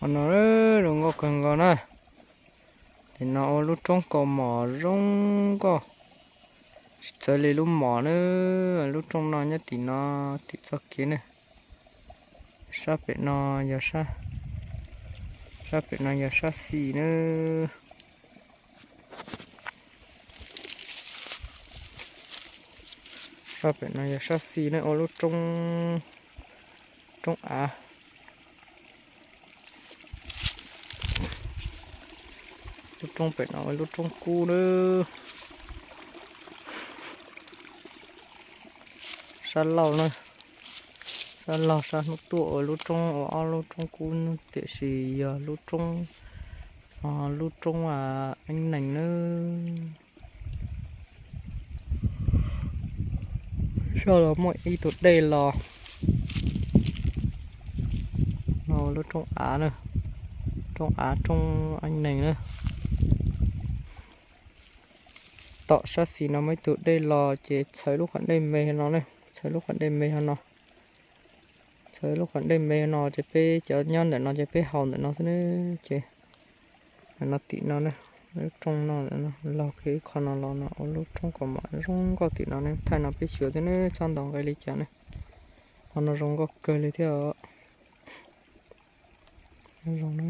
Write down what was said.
Qhov no zoo nkauj kawg nkaus na. Tim no ua lub roob kaus mom zoo nkauj, tsis txawv li lub mom na. Lub roob no nyob tim no, tim txoj kev na. Sab pem no yog sab, sab pem no yog sab xis na. Sab pem no yog sab xis na, ua lub roob, roob av. Lub roob pem no ua lub roob kub na. Sab laug na, sab laug sab hnub tuaj ua lub roob, ua ob lub roob kub, tiam sis yog lub roob, lub roob eeb nees na. Sab los muaj ib tug dej los. No lub roob av na, roob av roob eeb nees na. Tom sab xis no muaj ib tug dej los ces txhawv lub qhov dej me no ne, txhawv lub qhov dej me no. Txhawv lub qhov dej me no ces peb cov nyob ntawm no ces peb haus ntawm no xwb ne. Ces ntawm no tim no ne, lub roob no ntawm no laug kiag ib qho no los no ua lub roob kaus mom zoo nkauj tim no ne. Thaij no peb xyuas xwb ne, txhob ntaus nqe li cas ne. Qhov no zoo nkauj kawg li thiab. Zoo na.